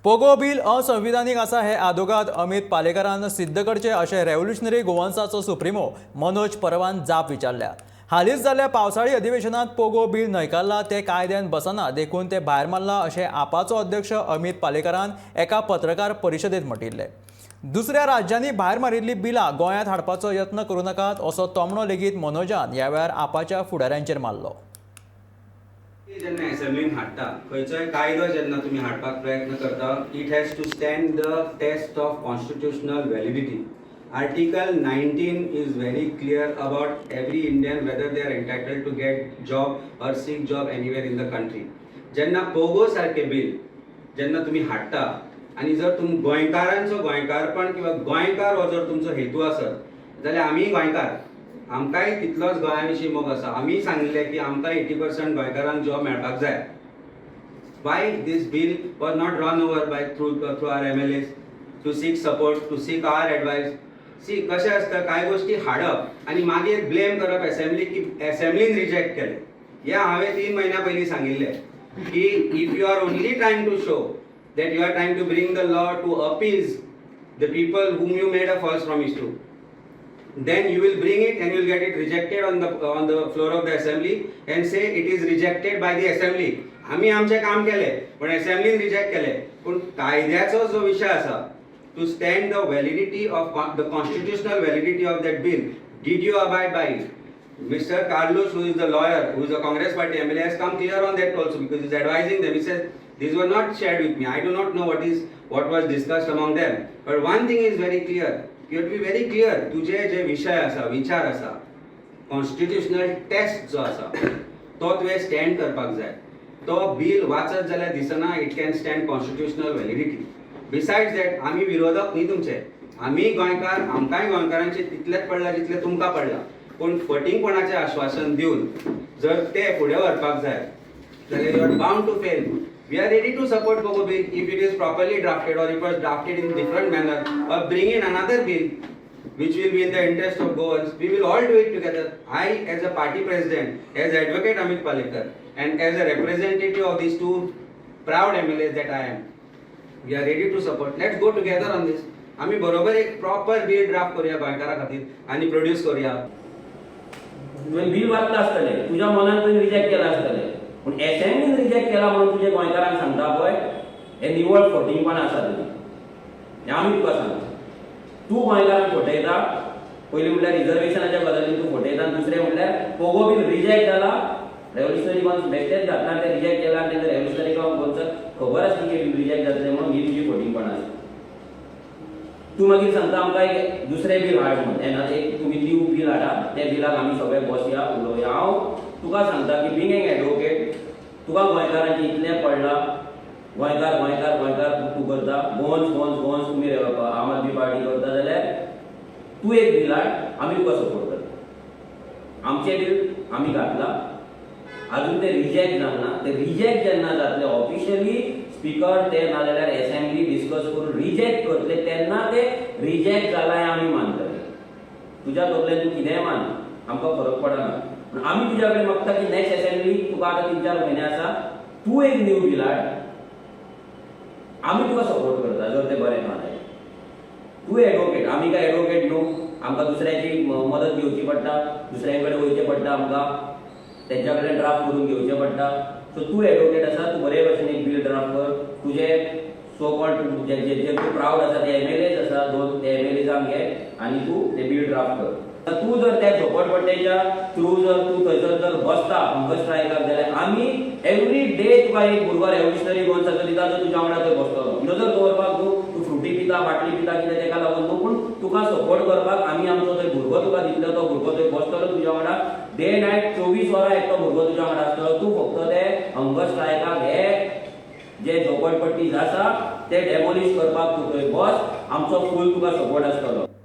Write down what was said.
पोगो बील असंविधानीक आसा हे आदोगाद अमित पालेकारान सिद्ध करचे अशें रेव्होल्युशनरी गोवन्साचो सुप्रिमो मनोज परबान जाप विचारल्या. हालींच जाल्ल्या पावसाळी अधिवेशनात पोगो बील न्हयकारला ते कायद्यान बसना, देखून ते भायर मारला अशें आपाचो अध्यक्ष अमित पालेकारान एका पत्रकार परिशदेंत म्हटिल्लें. दुसऱ्या राज्यांनी भायर मारिल्लीं बिलां गोंयांत हाडपाचो यत्न करूं नाकात असो तोमणो लेगीत मनोजान ह्या वेळार आपाच्या फुडाऱ्यांचेर मारलो. जेन्ना असेंब्लीन हाडटा, खंयचोय कायदो जेन्ना तुमी हाडपाक प्रयत्न करता, it has to stand the test of constitutional validity. Article 19 is very clear about every Indian, whether they are entitled to get job or seek job anywhere in the country. जेन्ना पोगो सारकें बील जेन्ना तुमी हाडटा आनी जर तुम गोंयकारांचो गोंयकारपण किंवा गोंयकार हो जर तुमचो हेतू आसत जाल्यार, आमीय गोंयकार, आमकांय तितलोच गोंया विशीं मोग आसा. आमी सांगिल्लें की आमकां 80% गोंयकारांक जॉब मेळपाक जाय. Why this bill was not run over by through our MLAs to seek support, to seek our advice? See, कशें आसता, कांय गोश्टी हाडप आनी मागीर ब्लेम करप एसेंब्ली की एसेंब्लीन रिजेक्ट केलें. हें हांवें 3 म्हयन्या पयलीं सांगिल्लें की if you are only trying to show that you are trying to bring the law to appease the people whom you made a false promise to, then you will bring it and you will get it rejected on the floor of the assembly and say it is rejected by the assembly. आम्ही आमचें काम केलें पण असेंब्लीन reject केलें. पूण कायद्याचो जो विशय आसा, to stand the validity of the constitutional validity of that bill, did you abide by it? Mr. Carlos, who is the lawyer, who is a Congress Party MLA, has come clear on that also because he's advising them. He says, "These were not shared with me. I do not know what was discussed among them." But one thing is very clear. You have to be very clear. तुझे जे विषय आसा, विचार आसा, constitutional taste जो आसा तो तुवें stand करपाक जाय. तो बील वाचत जाल्यार दिसना it can stand constitutional validity. Besides that, आमी विरोधक न्ही तुमचे. आमी गोंयकार, आमकांय गोंयकारांचे तितलेच पडला जितले तुमकां पडला. पूण फटींगपणाचें आश्वासन दिवन जर ते फुडें व्हरपाक जाय जाल्यार you are bound to fail. We are ready to support POGO bill if it is properly drafted or it was drafted in different manner, or bring in another bill which will be in the interest of Goans. We will all do it together. I, as a party president, as Advocate Amit Palekar, and as a representative of these two proud MLAs that I am, we are ready to support. Let's go together on this. आम्ही बरोबर एक proper bill draft करूया गोंयकारा खातीर आनी produce करूया. तुवें bill वाचलां आसतलें, तुज्या मनान तुवें रिजेक्ट केलां आसतलें, पूण एसेंब्लीन रिजेक्ट केला म्हणून तुजे गोंयकारांक सांगता पळय, हें निवळ फटींगपण आसा तुजें. हें आमी तुका सांगता. तूं गोंयकारांक फटयता. पयलीं म्हणल्यार रिजर्वेशनाच्या गजालीन तूं फटयता आनी दुसरें म्हणल्यार पोगो बील रिजेक्ट जाला, रेव्होल्युशनरी गोवन्स बेश्टेच घातला आनी तें रिजेक्ट केलां आनी तें रेव्होल्युशनरी गोवन्साक खबर आसली की बील रिजेक्ट जातलें म्हणून. ही तुजी फटींगपणां आसा. तूं मागीर सांगता आमकां एक दुसरें बील हाड म्हणून येना, एक तुमी न्यू बील हाडा, त्या बिलाक आमी सगळे बसया, उलोवया. हांव तुका सांगता की बिंग एन एडवोकेट, तुका गोंयकारांचें इतलें पडलां, गोंयकार गोंयकार गोंयकार तूं करता, गोवन्स गोवन्स गोवन्स तुमी आम आदमी पार्टी करता, जाल्यार तूं एक बील हाड, आमी तुका सपोर्ट करता. आमचें बील आमी घातलां, अजून ते रिजेक्ट जावना. ते रिजेक्ट जेन्ना जातले ऑफिशियली, स्पिकर ते नाजाल्यार एसेंब्ली डिस्कस करून रिजेक्ट करतले, तेन्ना ते रिजेक्ट जाला हें आमी मानतले. तुज्या तकलेन तूं कितेंय मान, आमकां फरक पडना. पूण आमी तुज्या कडेन मागता की नेक्स्ट एसेंब्ली तुका आतां 3-4 म्हयने आसा, तूं एक न्यू बील हाड, आमी तुका सपोर्ट करता जर तें बरें आहा जाल्यार. तूं एडवोकेट, आमी काय एडवोकेट न्हू. आमकां दुसऱ्याची मदत घेवची पडटा, दुसऱ्या कडेन वयचें पडटा, आमकां तेंच्या कडेन ड्राफ्ट करून घेवचें पडटा. सो तूं एडवोकेट आसा, तूं बरे भशेन एक बील ड्राफ्ट कर. तुजे सो कॉल्ड जे जे जे तूं प्रावड आसा ते एमएलएज आसा दोन, ते एमएलएजांक घे आनी तूं ते बील ड्राफ्ट कर. तूं जर त्या झोपडपट्टेच्या थ्रू जर तूं थंयसर जर बसता हंगर स्ट्रायकाक जाल्यार आमी एवरी डे तुका एक भुरगो रेव्होल्युशनरी गोवन्साचो दिता, जो तुज्या वांगडा थंय बसतलो. नजर दवरपाक न्हू, तूं फ्रुटी पिता, बाटली पिता, कितें तेका लागून न्हू, पूण तुका सपोर्ट करपाक आमी आमचो थंय भुरगो तुका दितलो. तो भुरगो थंय बसतलो तुज्या वांगडा डे नायट, 24 वरां एकटो भुरगो तुज्या वांगडा आसतलो. तूं फक्त ते हंगर स्ट्रायकाक हे जे झोपडपट्टी आसा ते डेमोलिश करपाक तूं थंय बस, आमचो फूल तुका सपोर्ट आसतलो.